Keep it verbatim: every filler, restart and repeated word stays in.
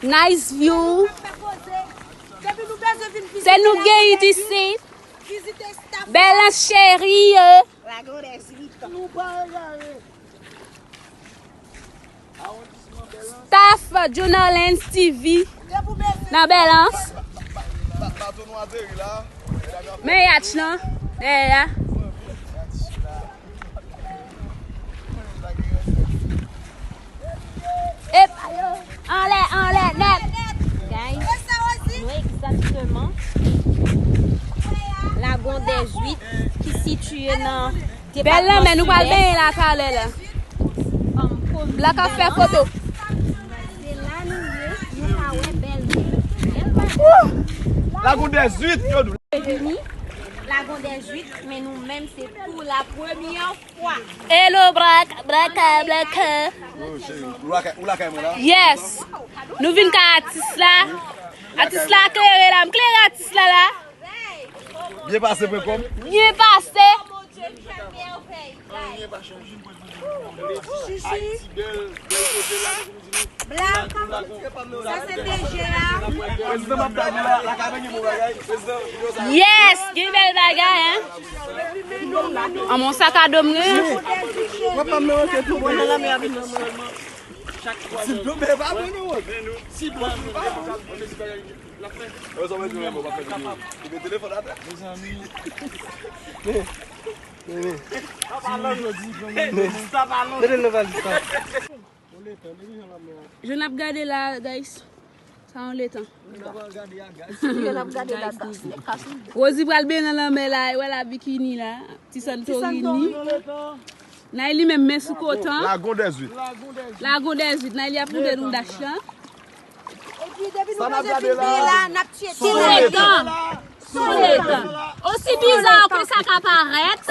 Nice view. Se nou gen isit. Bèlans cheri. Staff Junior Lens T V nan Bèlans. Men yatch lan dèyè a. Epa yo. Anlè, anlè nèt. Guys, nou egzakteman Lagon dèzuit ki sitiye nan Bèl lanmè, nou pral benyen la talè la. Black ap fè foto. Se la nou ye, nou ka wè bèl. Lagon dèzuit, yo dou. Vini Lagon dèzuit, men nou menm se pou la premyè fwa. Hello, Black, Black, Black. Ou lakay, ou lakay mwen la? Yes. Nou vin ka atis la. Atis la klere la. M klere atis la la. Byen pase pwen kòm. Byen pase. Chichi. Black. Sa se P G a. Yes, gen bèl bagay, hein. An mon sak a do m gen. Mwen pa m nan anke tou, mwen nan lanmè a vin nan mwen. Si dlo bè pa mwen non. Si dlo pa mwen. Yo, sa mwen di mwen pa fè videyo. Ou gen telefòn atè? Mezanmi. Men, men, men. Mete l nan valiz sa. Jan n ap gade la, guys. Sa yon letan. Jan n ap gade la, guys. Rosie pral benyen nan lanmè la, e wè la bikini la. Ti Santorini. Nayli menm men sou kotan. Lagon dèzuit. Lagon dèzuit. Nayli ap moute nou dach lan. Epi depi nou bezwen fin peye la, n ap tcheke. Sou letan. Sou letan. Osi biza ke sa ka parèt.